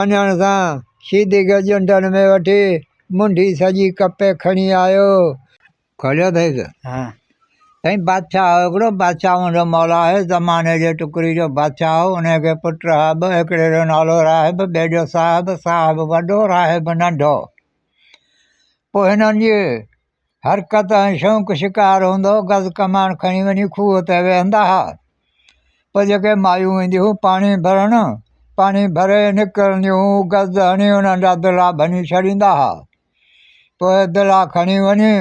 وڃڻ سان شيدي کي ڄنڊن ۾ وٺي منڍي سڄي ڪپي کڻي آيو. کوليو اٿئيس. ها. سائين بادشاهه هو هڪڙو، بادشاهه منهنجو مولا آهي، زماني جي ٽڪري جو بادشاهه هو، انهيء کي پٽ هئا ٻه، هڪڙي جو نالو راهب، ٻئي جو صاحب، صاحب وڏو، راهب ننڍو. پوء هنن جي حرڪت ۽ شوق شڪار هوندو هو، گز ڪمان کڻي وڃي کوهه تي ويهندا ها. پوء جيڪي مايون اينديون هيون پاڻي ڀرڻ، پاڻي ڀري نڪرنديون هيون، گز هڻي انهن جا دلا ڀڃي ڇڏيندا ها. پوء دلا کڻي وڃي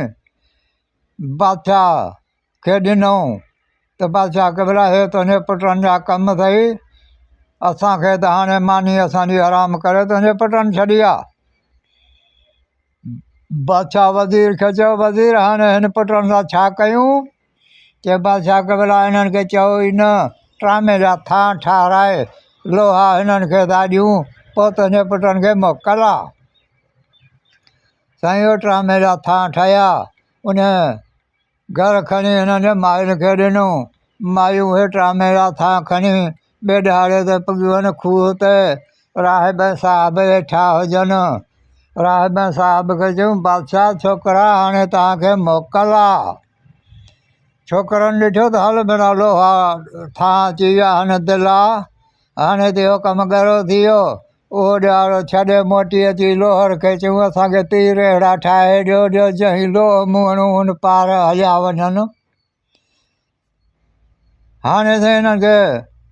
بادشاهه کي ڏنائون ته بادشاهه قبلا هي تنهنجي پٽن جا ڪم اٿئي، اسان کي ته هاڻي ماني اسان جي حرام ڪري تنهنجي پٽن ڇڏي آ. بادشاهه وزير کي چيو، وزير هاڻي هن پٽن سان ڇا ڪيون؟ چي بادشاهه قبلا هنن کي چئو ئي نه، ٽرامي جا ٿانء ٺاهرائي لوها هنن کي ٿا ڏيون، پوء تنهنجي پٽن کي موڪل آ. سائين اهي ٽرامي جا ٿانء ٺهيا، انهيء گهر کڻي هنن جي مائين کي ڏنو. مايون اهي ٽرامي جا ٿانء کڻي ٻئي ڏهاڙي تي پڳيون کوهه تي راهب ۽ صاحب ويٺا هجن. راهب ۽ صاحب کي چيون، بادشاهه ڇوڪرا هاڻي توهان کي موڪل آ. ڇوڪرن ڏٺو ته هل ڀيڻا لوها ٿانء اچي ويا آهن دلا، هاڻي ته اهو ڪم ڳرو ٿي ويو. اهو ڏهاڙو ڇڏي موٽي اچي لوهر کي چيون، اسان کي تير اهڙا ٺاهي ڏيو جو جنهن لوهه منهڻون ان پار هليا وڃن. هاڻي ته هنن کي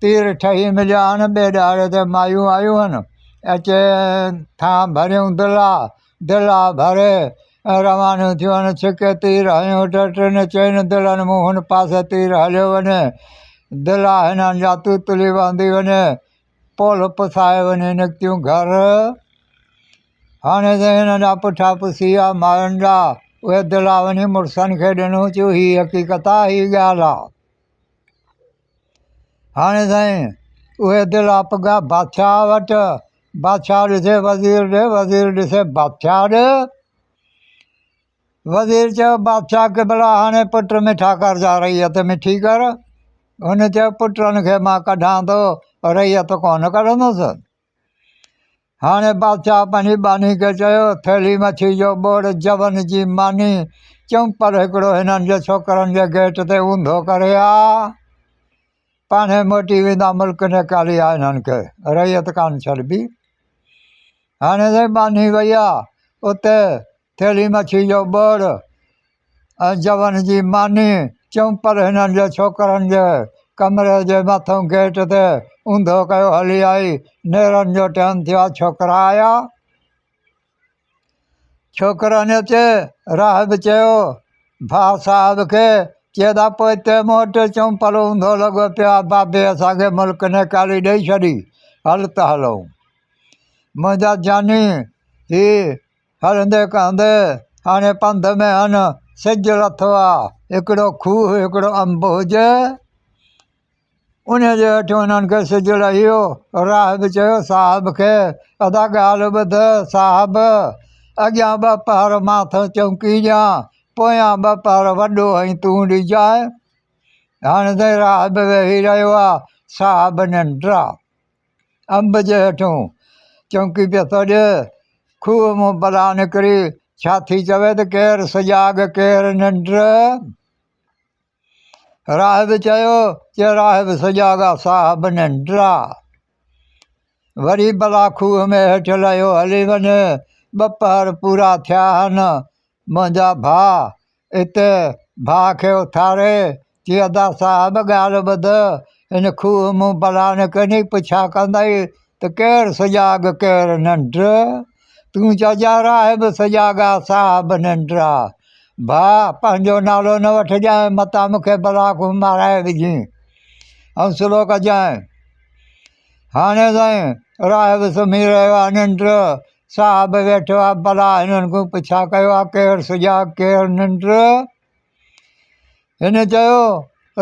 تير ٺهي مليا آهن. ٻئي ڏهاڙي تي مايون آيون آهن، اچي ٿانء ڀريون دلا، دلا ڀري روانيون ٿيون آهن. ڇڪي تير هنيو ته ٽن چئن دلن مون هن پاسي تير هليو وڃي. دلا هنن جا توتلي وهندي وڃي. پولهه پسائي وڃي نڪتيون گهر. هاڻي ته هنن جا پٺا پسي ويا ماين جا. اهي دلا وڃي مڙسن کي ڏنو، چيو هي حقيقت آ، هي ڳالهه آ. هاڻي سائين اهي دلا پڳا بادشاهه وٽ. بادشاهه ڏسي وزير ڏي، وزير ڏسي بادشاهه ڏي. وزير چيو، بادشاهه قبلا هاڻي پٽ مٺا ڪر جا رعيت مٺي ڪر. هن چيو، پٽن کي مان ڪڍان ٿو، رعيت ڪونه ڪڍندس. هاڻي بادشاهه پنهنجي ٻانهي کي چيو، ٿيلهي مڇي جو ٻوڙ، جون جي ماني، چونپر هڪڙو هنن جي ڇوڪرن جي گيٽ تي اونڌو ڪري آ. پاڻهي موٽي ويندا ملڪ نيڪالي آ هنن کي، رعيت ڪانه ڇڏبي. هاڻي سائين ٻانهي وئي آ، اتي ٿيلهي مڇي جو ٻوڙ ۽ جون جي ماني چونپر هنن جي ڇوڪرن جي ڪمري جي مٿئون گيٽ تي اونڌو ڪيو هلي آئي. نيرن جو ٽيم ٿيو آ، ڇوڪرا آيا. ڇوڪرن اچي راهب چيو ڀاء صاحب کي، چئي ٿا پوئتي موٽ، چونپر اونڌو لڳو پيو آ، بابي اسان کي ملڪ نيڪالي ڏئي ڇڏي، هل ته هلون. منهنجا جاني هي هلندي ڪهندي هاڻي پنڌ ۾ هن سج لٿو آ. هڪڙو کوهه هڪڙو انب هجي، انهيء جي هيٺيون هنن کي سج لهي ويو. راهب چيو صاحب کي، ادا ڳالهه ٻڌ صاحب، اڳيان ٻه پهر مان ٿو چونڪي ڏيان، پويان ٻه پهر وڏو ۽ تون ڏجانء. هاڻي تائين راهب ويهي رهيو آ، صاحب ننڊ آ. انب جي هيٺون چونڪي پيو ٿو ڏي. کوهه مان بلا نڪري ڇا ٿي چوي ته ڪير سجاڳ ڪير ننڊ. راهب چيو، چي راهب سجاڳ آ صاحب ننڊ آ. وري بلا کوهه ۾ هيٺ لهيو هلي وڃي. ٻه پهر پورا ٿيا هن. منهنجا ڀاء اتي ڀاء کي اٿاري چي ادا صاحب ڳالهه ٻڌ، هن کوهه مون بلا نڪري پڇا ڪندئي ته ڪير سجاڳ ڪير ننڊ؟ تون چئجان راهب سجاڳ آ صاحب ننڊ آ. ڀاء پنهنجو نالو نه وٺجانء متان مون کي بلا کان مارائي وجهين. حوصلو ڪجانء. هاڻي سائين راهب سمهي رهيو آ ننڊ. صاحب ويٺو آ بلا هنن کان پڇا ڪيو آ ڪير سجاڳ ڪير ننڊ؟ هن چيو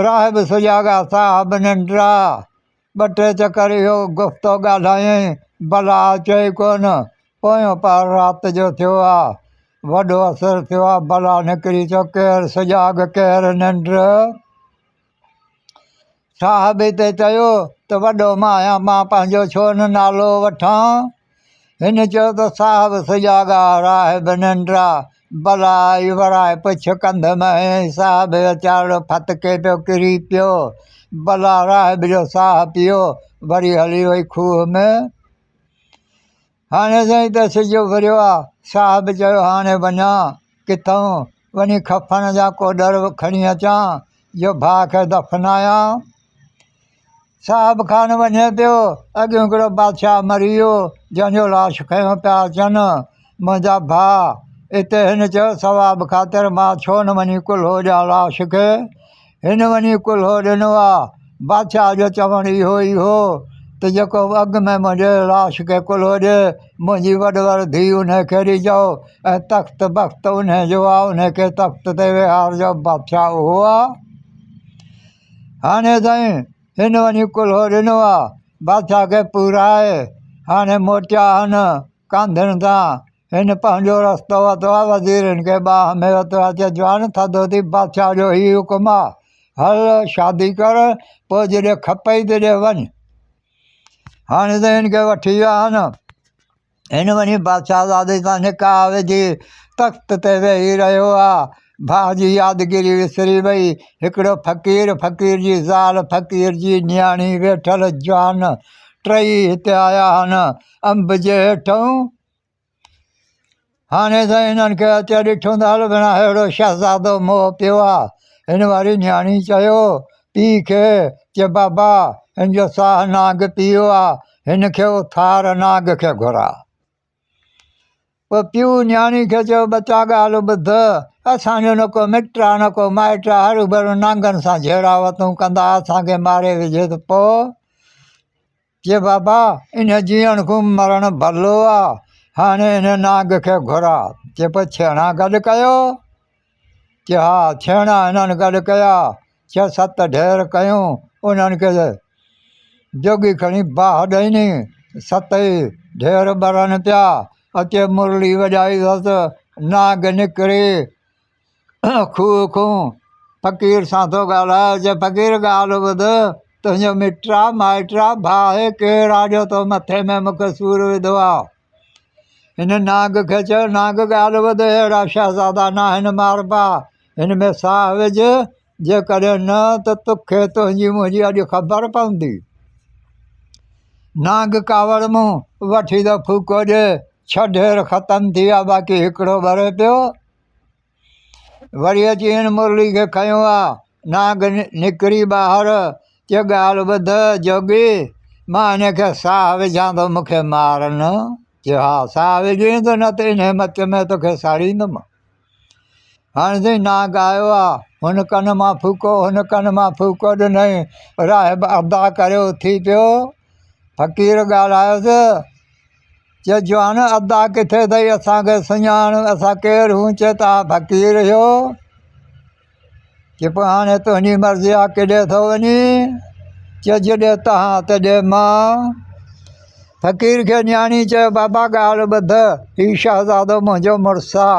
راهب سجاڳ آ صاحب ننڊ آ. ٻه ٽي چڪر اهو گفتو ڳالهايائين بلا اچي ئي ڪونه. پويون پهر رات جو ٿيو آ. وڏو اثر ٿيو آ بلا نڪري چيو ڪير سجاڳ ڪير ننڊ؟ صاحب هتي چيو ته وڏو مان آهيان، مان پنهنجو ڇو نه نالو وٺان؟ هن چيو ته صاحب سجاڳا، راهب ننڊا، بلا آئي ورائي پڇ ڪنڌ ۾ هنئي. صاحب ويچارڙو ڦٿڪي پيو، ڪري پيو. بلا راهب جو ساهه پيو، وري هلي وئي کوهه ۾. هاڻي سائين ته سج اڀريو آ. صاحب چيو هاڻي وڃان ڪٿئون، وڃي کفن جا ڪوڏر کڻي اچان جو ڀاء کي دفنايان. صاحب خان وڃي پيو، اڳيون هڪڙو بادشاهه مري ويو، جنهن جو لاش کنيو پيا اچن. منهنجا ڀاء، اتي هن چيو ثواب خاطر مان ڇو نه وڃي ڪلهو ڏيان لاش کي. هن وڃي ڪلهو ڏنو آ. بادشاهه جو چوڻ اهو ئي هو ته جيڪو اڳ ۾ منهنجي لاش کي ڪلهو ڏي، منهنجي وڏور ڌيء انهي کي ڏجو ۽ تخت بخت انهي جو آ، انهي کي تخت تي ويهارجو، بادشاهه اهو آ. هاڻي سائين هن وڃي ڪلهو ڏنو آ، بادشاهه کي پورائي هاڻي موٽيا آهن ڪانڌين تان. هن پنهنجو رستو ورتو آ، وزيرن کي ٻانهن ۾ ورتو آ، چي جوان ٿڌو ٿي بادشاهه جو هي حڪم آ، هل شادي ڪر، پوء جيڏي کپئي تيڏي وڃ. هاڻي ته هن کي وٺي ويا آهن. هن وڃي بادشاهزادي سان نڪاح وجهي تخت تي ويهي رهيو آ. ڀاء جي يادگيري وسري وئي. هڪڙو فقير، فقير جي زال، فقير جي نياڻي ويٺل جوان ٽئي هتي آيا آهن انب جي هيٺئون. هاڻي سائين هنن کي اچي ڏٺو ته هل ڀيڻا ههڙو شهزادو موهه پيو آ. هن واري نياڻي چيو پيء کي، چي بابا هن جو ساهه نانگ پيو آ، هن کي اٿار نانگ کي گهراء. پوء پيء نياڻي کي چيو ٻچا ڳالهه ٻڌ، اسان جو نه ڪو مٽ آ نه ڪو مائٽ آ، هروڀرو نانگن سان جهيڙا وتون ڪندا، اسان کي ماري وجهي ته پوء؟ چي بابا ان جيئڻ کان مرڻ ڀلو آ، هاڻي ان نانگ کي گهراء. چي پوء ڇيڻا گڏ ڪيو؟ چي ها ڇيڻا هنن گڏ ڪيا، ڇهه ست ڍير ڪيون، انهن کي جوڳي کڻي باهه ڏئيني، ست ئي ڍير ٻرن پيا، اچي مرلي وڄائي اٿس، نانگ نڪري کوهه کون فقير سان ٿو ڳالهائي، چي فقير ڳالهه ٻڌ، تنهنجو مٽ آ، مائٽ آ، ڀاء آهي، ڪير آ جو تو مٿي ۾ مون کي سور وڌو آ؟ هن نانگ کي چيو، نانگ ڳالهه ٻڌ، اهڙا شهزادا ناهن ماربا، هن ۾ ساهه وجهه، جيڪڏهن نه ته توکي تنهنجي منهنجي اڄ خبر پوندي. نانگ ڪاوڙ مون وٺي ته ڦوڪو ڏي، ڇهه ڍير ختم ٿي ويا، باقي هڪڙو ٻري پيو. وري اچي هن مرلي کي کنيو آ، نانگ نڪري ٻاهر، چي ڳالهه ٻڌ جوڳي، مان هن کي ساهه وجهان ٿو، مون کي مار نه. چي ها ساهه وجهين ٿو نه ته انهيء مچ ۾ توکي ساڙيندم. هاڻي سائين نانگ آيو آ، هن ڪن مان ڦوڪو، هن ڪن مان ڦوڪو ڏنائين، راهب ادا ڪري اٿي پيو، فقير ڳالهايس، چي جوان ادا ڪٿي اٿئي اسان کي سڃاڻ، اسان ڪير هون، چي توهان فقير آهيو. چي پوء هاڻي تنهنجي مرضي آ ڪيڏي ٿو وڃين؟ چي جيڏي توهان تيڏي مان. فقير کي نياڻي چيو بابا ڳالهه ٻڌ، هي شهزادو منهنجو مڙس آ،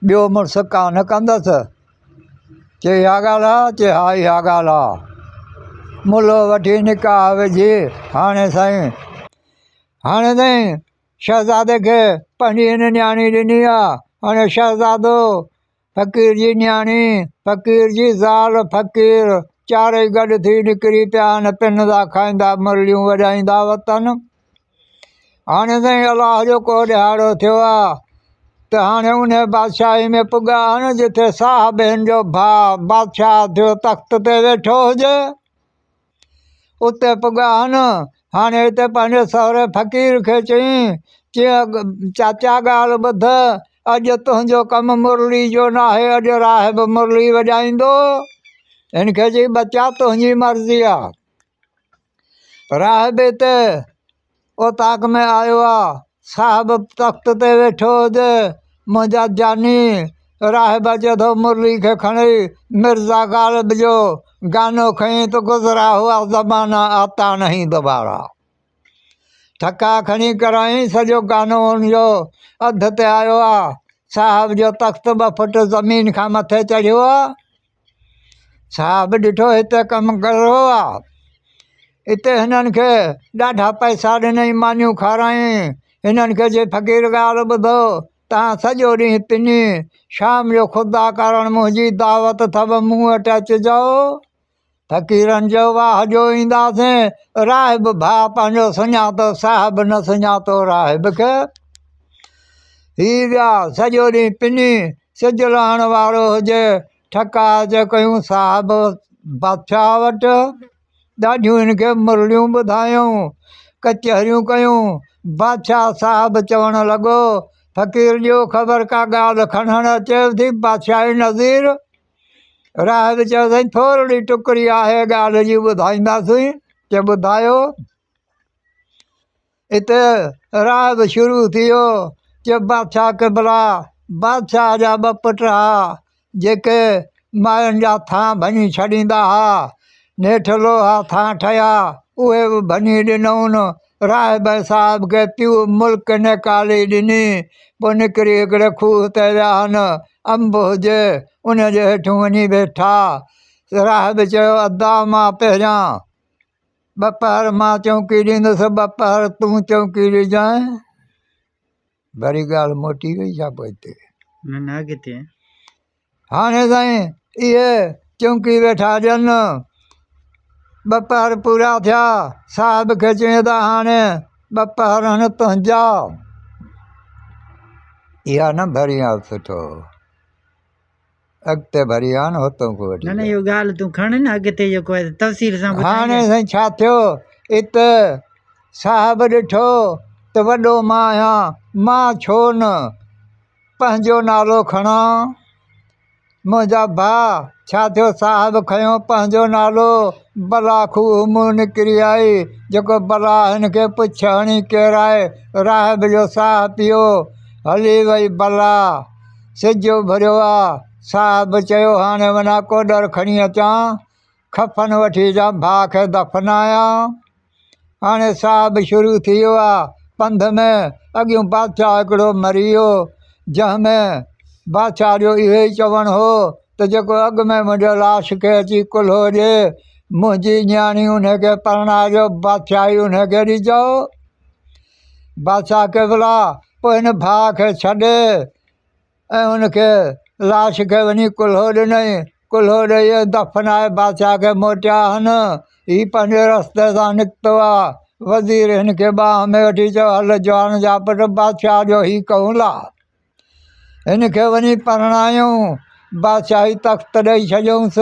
ٻيو مڙس ڪانه ڪندس. چي اها ڳالهه آ؟ چي ها اها ڳالهه آ. ملو وٺي نڪاح وجهي هاڻي سائين هاڻي سائين شهزادي کي پنهنجي هن نياڻي ڏني آ. هاڻي شهزادو فقير جي نياڻي، فقير جي زال، فقير چارئي گڏ ٿي نڪري پيا آهن، پنندا کائيندا مرليون وڄائيندا وتن. هاڻي سائين الله جو ڪو ڏهاڙو ٿيو آ ته هاڻي انهي بادشاهي ۾ پڳا آهن جتي صاحب هن جو ڀاء بادشاهه ٿيو تخت تي ويٺو هجي. اتي پڳا آهن. هاڻي هتي پنهنجي سهري فقير کي چيائين، چيائين چاچا ڳالهه ٻڌ، اڄ تنهنجو ڪم مرلي جو ناهي، اڄ راهب مرلي وڄائيندو. هن کي چيائين ٻچا تنهنجي مرضي آ. راهب هتي اوطاق ۾ آيو آ، صاحب تخت تي ويٺو هجي، منهنجا جاني، راهب اچي ٿو مرلي کي کڻي، مرزا غالب جو گانو کڻي ته گذرا هئا زمانا آتا نهين دوبارا. ٺڪا کڻي ڪرائين، سڄو گانو ان جو اڌ تي آيو آ، صاحب جو تخت ٻه فٽ زمين کان مٿي چڙهيو آ. صاحب ڏٺو هتي ڪم ڳرو آ. اتي هنن کي ڏاڍا پئسا ڏنائين مانيون کارايائين. هنن کي چي فقير ڳالهه ٻڌو، تان سڄو ڏينهن پني، شام جو خدا ڪارڻ منهنجي دعوت اٿو مون وٽ اچجو. فقيرن چيو واهه جو اينداسين. راهب ڀاء پنهنجو سڃاتو، صاحب نه سڃاتو راهب کي. هي ويا سڄو ڏينهن پني، سج لهڻ وارو هجي، ٺڪاء اچي ڪيون صاحب بادشاهه وٽ. ڏاڍيون هن کي مرليون ٻڌايائون، ڪچهريون ڪيون. بادشاهه صاحب چوڻ لڳو، فقير ڏيو خبر ڪا ڳالهه کڻڻ اچيو ٿي بادشاهي نظير؟ راهب چيو، سائين ٿورڙي ٽڪري آهي ڳالهه جي ٻڌائينداسين. چي ٻڌايو. اتي راهب شروع ٿي ويو، چي بادشاهه قبلا، بادشاهه جا ٻه پٽ ها، جيڪي ماين جا ٿانء ڀڃي ڇڏيندا ها. نيٺ لوها ٿانء ٺهيا، اهي به ڀڃي ڏنائون. راهب صاحب کي پيء ملڪ نيڪالي ڏني. پوء نڪري هڪڙي کوهه تي ويا هن، انب هجي، ان جي هيٺون وڃي ويٺا. راهب چيو، ادا مان پهريان ٻه پهر مان چونڪي ڏيندس، ٻه پهر تون چونڪي ڏجانء. وري ڳالهه موٽي وئي ڇا پوئتي؟ نه نه اڳتي. هاڻي سائين اهي چونڪي ويٺا ڏين. ٻه پهر پورا ٿيا، صاحب کي چيائين ته هاڻي ٻه پهر هن تنهنجا. اها نه ڀرين ها سٺو هو. اڳتي ڀري ها نه هتون کان وٺي. نه نه اهو ڳالهه تون کڻ نه اڳتي جيڪو آهي تفصيل سان ٻڌائيندين. هاڻي سائين ڇا ٿيو ات صاحب ڏٺو ته وڏو مان آهيان مان ڇو نه پنهنجو نالو کڻان. منهنجا ڀاء ڇا ٿيو صاحب کنيو پنهنجو نالو بلا کوهه مون نڪري آئي جيڪو بلا هن کي پڇ هڻي ڪيرائي راهب جو ساهه پيو هلي وئي بلا. سج اڀريو آ. صاحب چيو هاڻي وڃان ڪوڏر کڻي اچان، کفن وٺي اچان ڀاء کي دفنايان. هاڻي صاحب شروع ٿي ويو آ پنڌ ۾، اڳيون بادشاهه هڪڙو مري ويو، جنهن ۾ بادشاهه جو اهو ئي چوڻ هو ته جيڪو اڳ ۾ منهنجي لاش کي اچي ڪلهو ڏي، منهنجي نياڻي انهي کي پرڻائجو، بادشاهي انهي کي ڏجو. بادشاهه قبلا پوء هن ڀاء کي ڇڏي ۽ هن کي لاش کي وڃي ڪلهو ڏنائين. ڪلهو ڏئي ۽ دفنائي بادشاهه کي موٽيا آهن. هي پنهنجي رستي تان نڪتو آ. وزير هن کي ٻانهن ۾ وٺي چيو هل جوان جا پٽ بادشاهه جو هي ڪئون لا. هن کي وڃي پرڻايون. بادشاهي تخت ڏئي ڇڏيونس.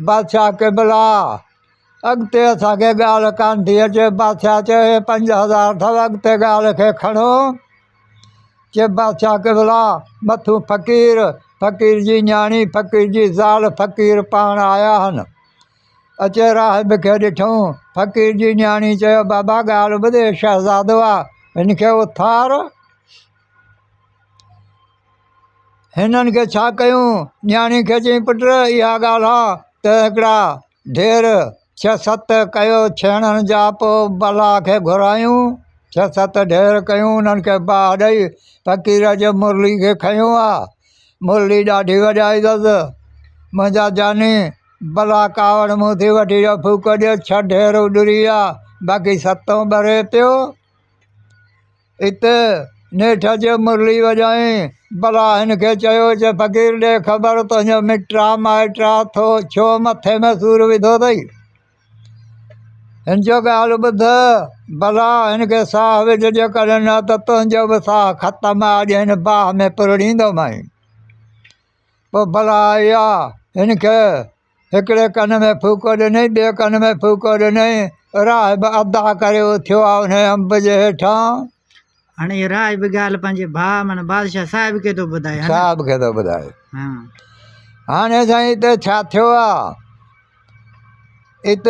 بادشاهه قبلا! اڳتي اسان کي ڳالهه ڪانه ٿي اچي. بادشاهه چيو، هي 5000 اٿو، اڳتي ڳالهه کي کڻو. چي بادشاهه قبلا! مٿون فقير، فقير جي نياڻي، فقير جي زال، فقير پاڻ آيا هن. اچي راهب کي ڏٺئون. فقير جي نياڻي چيو، بابا ڳالهه ٻڌ، هي شهزادو آ، هن کي اٿار. هنن کي ڇا ڪيون؟ نياڻي کي چيائين، پٽ اها ڳالهه آ ته هڪڙا ڍير ڇهه ست ڪيو ڇيڻن جا پوء بلا کي گهرايون ڇهه ست ڍير ڪيون انهن کي باهه ڏئي فقير جي مرلي کي کنيو آ مرلي ڏاڍي وڄائي اٿس منهنجا جاني بلا ڪاوڙ مون ٿي وٺي جو ڦوڪ ڏيو ڇهه ڍير اڏري ويا باقي ستون ٻري پيو. ات نيٺ اچي مرلي وڄائين. بلا هن کي چيو، چي فقير ڏي خبر تنهنجو مٽ آ مائٽ آ ٿو ڇو مٿي ۾ سور وڌو اٿئي؟ هن چيو ڳالهه ٻڌ بلا هن کي ساهه وجهه جيڪڏهن نه ته تنهنجو به ساهه ختم آ اڄ هن باهه ۾ پرڙيندومانء. پوء بلا آئي آ هن کي هڪڙي ڪن ۾ ڦوڪو ڏنئي، ٻئي ڪن ۾ ڦوڪو ڏنئي. راهب ادا ڪري اٿيو آ انهيء انب جي هيٺان. هاڻي هي راهب ڳالهه پنهنجي ڀاء معنيٰ بادشاهه صاحب کي ٿو ٻڌائي. ها نه؟ صاحب کي ٿو ٻڌائي. ها. هاڻي سائين هتي ڇا ٿيو آ؟ ات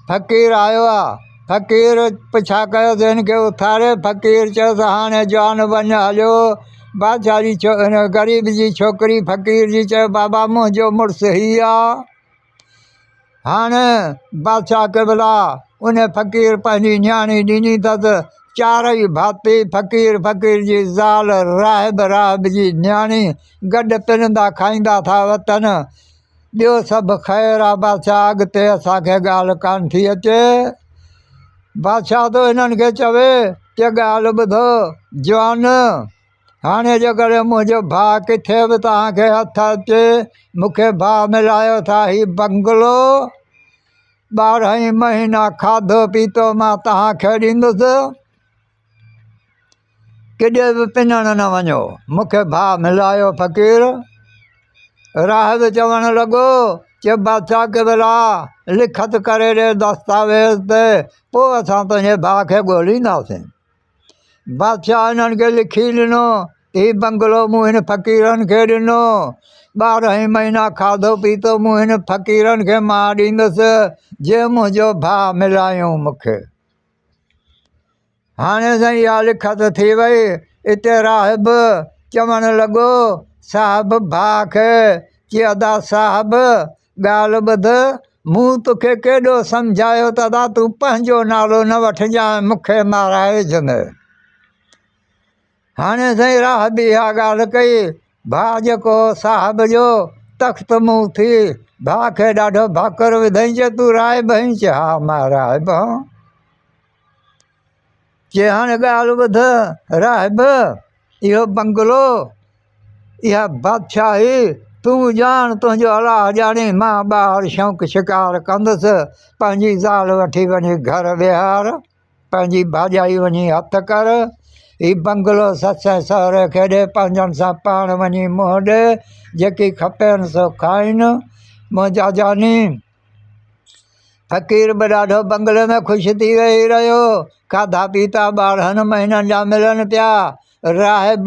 فقير آيو آ. فقير پڇا ڪيس هن کي اٿاري. فقير چيس هاڻي جوان وڃ هليو. بادشاهه جي ڇو هن غريب جي ڇوڪري فقير جي چيو بابا منهنجو مڙس هي آ. هاڻي بادشاهه قبلا ان فقير پنهنجي نياڻي ڏني اٿس. چارئي ڀاتي فقير، فقير جي زال، راهب، راهب جي نياڻي گڏ پنندا کائيندا ٿا وتن. ٻيو سڀ خير آ بادشاهه اڳتي اسان کي ڳالهه ڪانه ٿي اچي. بادشاهه ٿو هنن کي چوي چي ڳالهه ٻڌو جوان! هاڻي جيڪڏهن منهنجو ڀاء ڪٿي به توهان کي هٿ اچي، مون کي ڀاء ملايو ٿا هي بنگلو، 12 ئي مهينا کاڌو پيتو مان توهان کي ڏيندس، ڪيڏي به پنڻ نه وڃو، مون کي ڀاء ملايو فقير. راهب چوڻ لڳو، چي بادشاهه قبلا لکت ڪري ڏي دستاويز تي، پوء اسان تنهنجي ڀاء کي ڳولينداسين. بادشاهه انهن کي لکي ڏنو ته هي بنگلو مون هن فقيرن کي ڏنو، 12 ئي مهينا کاڌو پيتو مون هن فقيرن کي مان ڏيندس، جي منهنجو ڀاء ملايون مون کي. هاڻي سائين اها لکت ٿي وئي. اتي راهب چوڻ لڳو صاحب ڀاء کي، چي ادا صاحب ڳالهه ٻڌ، مون توکي ڪيڏو سمجهايو ته ادا تون پنهنجو نالو نه وٺجانء مون کي مارائي وجهندين. هاڻي سائين راهب اها ڳالهه ڪئي، ڀاء جيڪو هو صاحب جو تخت منهن ٿي ڀاء کي ڏاڍو ڀاڪر وڌائين، چي تون راهب آهين؟ چي ها مان راهب آهيان. چي هاڻي ڳالهه ٻڌ راهب، اهو بنگلو، اها بادشاهي تون ڄاڻ تنهنجو الله ڄاڻي، مان ٻاهر شوق شڪار ڪندس، پنهنجي زال وٺي وڃي گهر ويهار، پنهنجي ڀاڄائي وڃي هٿ ڪر، هي بنگلو سس ۽ سهري کي ڏي، پنهنجن سان پاڻ وڃي منهن ڏي، جيڪي کپين سو کائين، منهنجا جاني. فقير به ڏاڍو بنگلي ۾ خوش ٿي ويهي رهيو. کاڌا پيتا 12 مهينن جا ملن پيا. راهب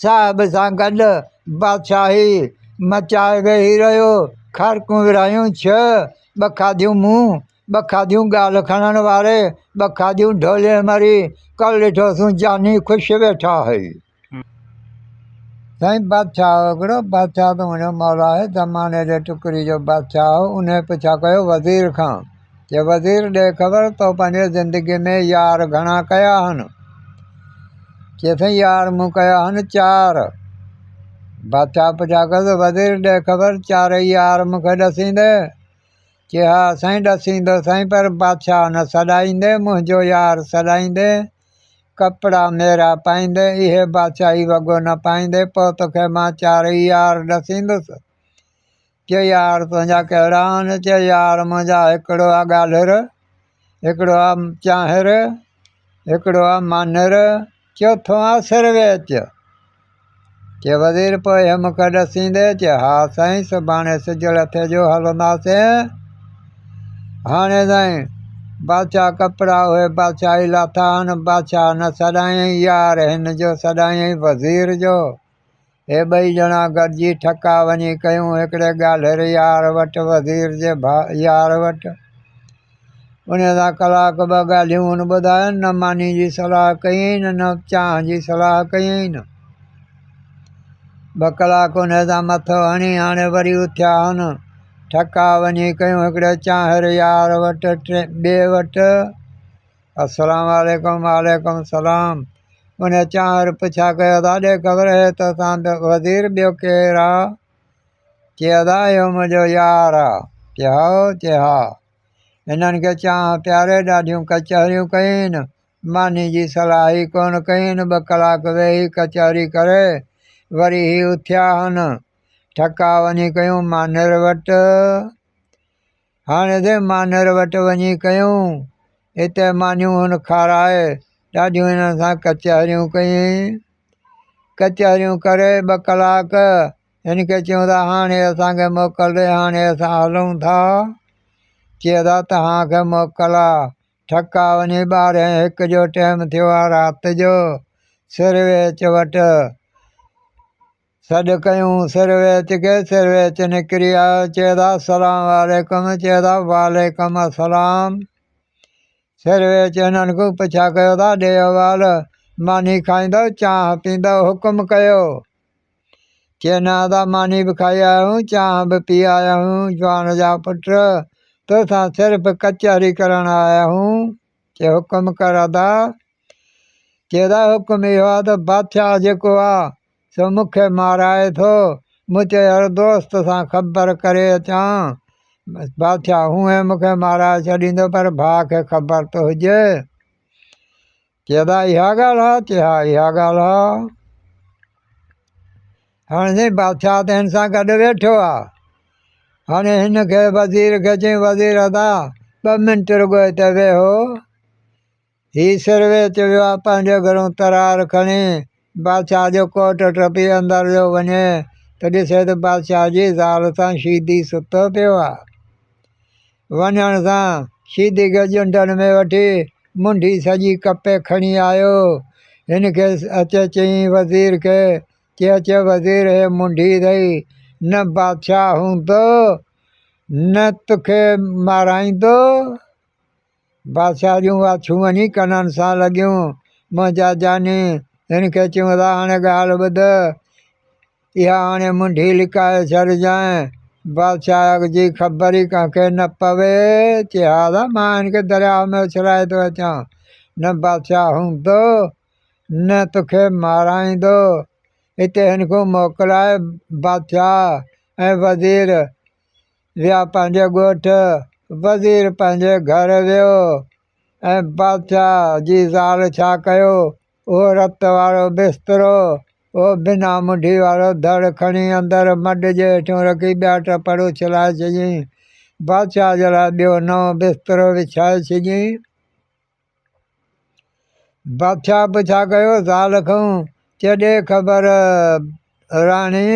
صاحب سان گڏ بادشاهي مچائي ويهي رهيو. کارڪون ورهايون ڇهه، ٻه کاڌيون مون، ٻه کاڌيون ڳالهه کڻڻ واري، ٻه کاڌيون ڍولي مري. ڪل ڏٺوسون جاني خوش ويٺا هئي. سائين بادشاهه هو هڪڙو، بادشاهه ته منهنجو مولا آهي، زماني جي ٽڪري جو بادشاهه هو، انهيء پڇا ڪيو وزير کان، چي وزير ڏي خبر تو پنهنجي زندگيء ۾ يار گهڻا ڪيا آهن؟ چي سائين يار مون ڪيا آهن چار. بادشاهه پڇا ڪيس وزير ڏي خبر چارئي يار مون کي ڏسيندين؟ چي ها سائين ڏسيندو سائين پر بادشاهه نه سڏائيندين، منهنجو يار سڏائيندين. ڪپڙا ميرا پائيندين، اهي بادشاهي وڳو نه پائيندين، پوء توکي مان چارئي يار ڏسيندس. چي يار تنهنجا ڪهڙا آهن؟ چي يار منهنجا هڪڙو آ ڳالهر، هڪڙو آ چانهر، هڪڙو آ مانر، چوٿون آ سرويچ. چي وزير پوء اهي مون کي ڏسيندين؟ چي ها سائين، سڀاڻي سج لٿي جو هلنداسين. هاڻي سائين بادشاهه ڪپڙا اهي بادشاهي لاٿا آهن، بادشاهه نه سڏايائين يار هن جو سڏايائين وزير جو. هي ٻئي ڄڻا گڏجي ٺڪا وڃي ڪيون هڪڙي ڳالهير يار وٽ وزير جي يار وٽ. انهيء سان ڪلاڪ ٻه ڳالهيون هن ٻڌاين، نه ماني جي صلاح ڪيائين نه چانهه جي صلاح ڪيائين. ٻه ڪلاڪ انهيء سان مٿو هڻي هاڻي وري اٿيا آهن. ٺڪا وڃي ڪيون هڪڙي چانهر يار وٽ، ٻئي وٽ. السلام عليڪم وعليڪم السلام. انهيء چانهر پڇا ڪيو ادا ڏي خبر هي تو سان وزير ٻيو ڪير آ؟ چي ادا اهو منهنجو يار آ. چي هائو؟ چي ها. هنن کي چانهه پياري ڏاڍيون ڪچهريون ڪيائين. ماني جي صلاح ئي ڪونه ڪيائين. ٻه ڪلاڪ ويهي ڪچهري ڪري وري هي اٿيا هن. ٺڪا وڃي ڪيون مانر وٽ. هاڻي سي مانر وٽ وڃي ڪيون. اتي مانيون هن کارائي ڏاڍيون هنن سان ڪچهريون ڪيائين. ڪچهريون ڪري ٻه ڪلاڪ هن کي چيون ته هاڻي اسان کي موڪل ڏي، هاڻي اسان هلون ٿا. چي ادا توهان کي موڪل آ. ٺڪا وڃي ٻارهين هڪ جو ٽيم ٿيو آ رات جو. سرويچ وٽ سڏ ڪيون سرويچ کي، سرويچ نڪري آيو. چي ادا السلام عليڪم. چي ادا وعليڪم السلام. سرويچ هنن کان پڇا ڪيو ادا ڏي احوال، ماني کائيندؤ چانهه پيئندؤ، حڪم ڪيو. چي نه ادا ماني به کائي آيا آهيون، چانهه به پي آيا آهيون، جوان جا پٽ توسان صرف ڪچهري ڪرڻ آيا آهيون. چي حڪم ڪر ادا. چي ادا حڪم اهو آهي ته بادشاهه جيڪو آهي سو مون کي مارائي ٿو، مون چيو يار دوست سان خبر ڪري اچان، بادشاهه هونئن مون کي مارائي ڇڏيندو پر ڀاء کي خبر ته هجي. چي ادا اها ڳالهه آ؟ چي ها اها ڳالهه آ. هاڻي سائين بادشاهه ته هن سان گڏ ويٺو آ. هاڻي هن کي وزير کي چيائين وزير ادا ٻه منٽ رڳو هتي ويهو. هي سرويچ ويو آ پنهنجي گهرون ترار کڻي بادشاهه جو ڪوٽ ٽپي اندر ويو وڃي ته ڏسي ته بادشاهه جي زال سان شيدي ستو پيو آ. وڃڻ سان شيدي کي ڄنڊن ۾ وٺي منڍي سڄي ڪپي کڻي آيو. هن کي اچي چيائين وزير کي، چي اچي وزير هي منڍي اٿئي، نه بادشاهه هوندو نه توکي مارائيندو. بادشاهه جون واڇون وڃي ڪنن سان لڳيون. منهنجا جاني! هن کي چيائون ادا هاڻي ڳالهه ٻڌ، اها هاڻي منڍي لڪائي ڇڏجانء، بادشاهه جي خبر ئي ڪنهن کي نه پوي. چي ها ادا مان هن کي درياهه ۾ اڇلائي ٿو اچان، نه بادشاهه هوندو نه توکي مارائيندو. اتي هن کان موڪلائي بادشاهه ۽ وزير ويا پنهنجي ڳوٺ، وزير پنهنجي گهر ويو ۽ بادشاهه جي زال ڇا ڪيو، اهو رت وارو بسترو، اهو بنا منڍي وارو ڌڙ کڻي اندر مڏ جي هيٺيون رکي ٻيا ٽپڙ اڇلائي ڇڏيائين. بادشاهه جي لاء ٻيو نئون بسترو وڇائي ڇڏيائين. بادشاهه پڇا ڪيو زال کان، چي ڏي خبر راڻي،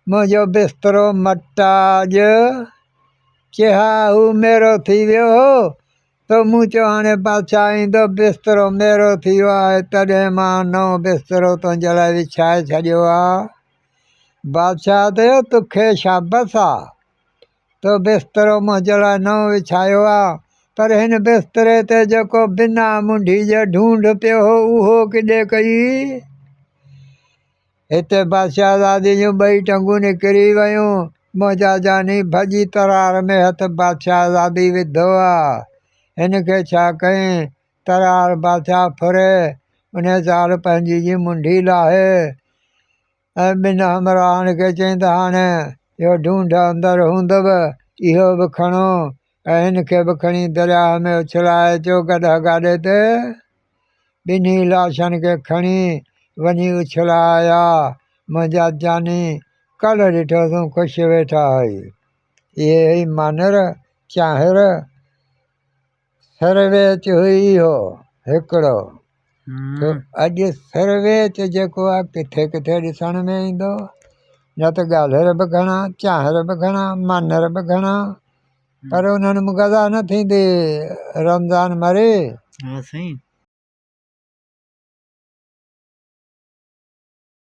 منهنجو بسترو مٽاج. چي ها هو ميرو ٿي ويو هو، ته مون چيو هاڻي بادشاهه ايندو، بسترو ميرو ٿي ويو آهي، تڏهن مان نئون بسترو تنهنجي لاء وڇائي ڇڏيو آ. بادشاهه چيو توکي شابس آ، تو بسترو منهنجي لاء نئون وڇايو آ، پر هن بستري تي جيڪو بنا منڍي جي ڍونڍ پيو هو، اهو ڪيڏي ڪئي؟ هتي بادشاهزادي جون ٻئي ٽنگون نڪري ويون. منهنجا جاني ڀڄي ترار ۾ هٿ بادشاهزادي وڌو آ. هن کي ڇا ڪئين؟ ترار بادشاهه ڦري، انهيء زال پنهنجي جي منڍي لاهي ۽ ٻن همراهن کي چيائين ته هاڻي اهو ڍونڍ اندر هوندو، اهو به کڻو ۽ هن کي به کڻي درياهه ۾ اڇلائي اچو گڏهه گاڏي تي. ٻنهي لاشن کي کڻي وڃي اڇلايا. منهنجا جاني، ڪالهه ڏٺوسون خوش ويٺا هئي. اهي هئي مانر، چانهر، سرويچ هئي اهو هڪڙو. اڄ سرويچ جيڪو آهي ڪٿي ڪٿي ڏسڻ ۾ ايندو. نه ته ڳالهر به گهڻا، چانهر به گهڻا، مانر به گهڻا، پر انهن ۾ غذا نه ٿيندي. رمضان مري. ها سائين.